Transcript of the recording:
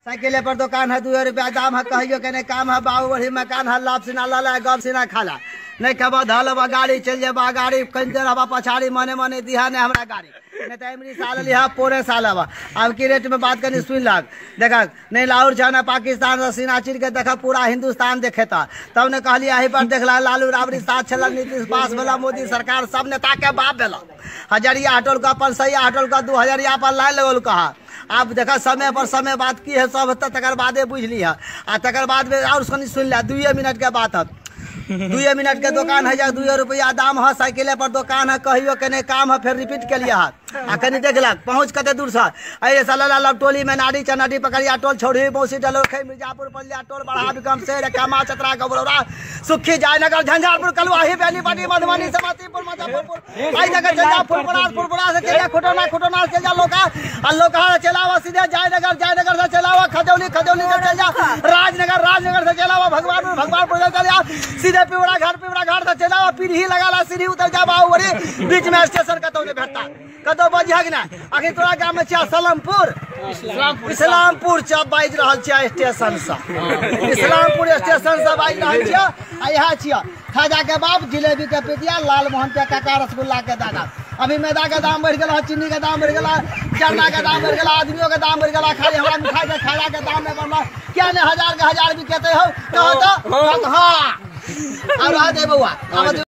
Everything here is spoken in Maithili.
साइकिले पर दुकान है, 2 रुपया दाम है, कहियो के नहीं काम है, बाबू बढ़ी मकान है, लाभ सिना लाला गप सिना खाला नहीं खबा धल गाड़ी चल जेबा गाड़ी कनि देर हवा पछाड़ी मने मने दिहा नहीं हमरा गाड़ी नहीं तो एमरी साल लिहा पोरे साल हवा। अब की रेट में बात करनी सुन लाग देखा नहीं लाहौर जाना पाकिस्तान से सीना चीर के देखा पूरा हिंदुस्तान देखे था तब ने कहली यही पर देखला लालू राबड़ी साथ छल नीतीश पास भेला मोदी सरकार सब नेता के बाप भेला। हजरिया हटोल का अपन सही हटोल का 2000 पर लाइन लगल कहा। आप देखा समय पर समय बात की है सब तकर बादे बुझ लिहा आ तकर बाद में और सुन लिया 2 मिनट के बात है। 2 मिनट के दुकान है जा 2 रुपया दाम है, साइकिले पर दुकान है, कहियो के नहीं काम है, फिर रिपीट के लिए आ कनी देखलक पहुँच कते दूर से अरे साला लवटोली में नाड़ी चनाडी पकड़िया टोल छोड़ी बौसी डलोखई मिर्जापुर पलिया टोल बढ़ा विक्रम से कमा चतरा गबरौरा सुखी जयनगर झंझारपुर कलुआही बेनीपट्टी मधुबनी समस्तीपुर मुजफ्फरपुर आई जगह चल जा फुलपरास फुलपरास से चल जा खुटौना खुटौना से चल जा लोका आ लोका से चलावा सीधे जयनगर जयनगर से चलावा खजौली खजौली से चल जा राजनगर राजनगर से चलावा भगवानपुर भगवानपुर से चल जा सीधे पिवरा घाट से चलावा पीढ़ी लगाला सीढ़ी उतर जा बाबू बीच में स्टेशन कतौ नहीं भेटता कतौ बजिया कि नहीं। आखिर तोरा गाम में छिया सलमपुर इस्लामपुर चा बाजि रहल छिया स्टेशन से इस्लामपुर स्टेशन से बाजि रहल छिया आ यहाँ छिया खाजा के बाप जिलेबी के पितिया लालमोहन के काका रसगुल्ला के दादा। अभी मैदा के दाम बढ़ गेल, चीनी के दाम बढ़ गेल, चना के दाम बढ़ गेल, आदमियों के दाम बढ़ गेल, खाली हमरा मिठाई के खाजा के दाम नहीं बढ़ल क्या नहीं 1000 के 1000 बिकेते हो कहो तो हाँ। अब रह दे बउआ।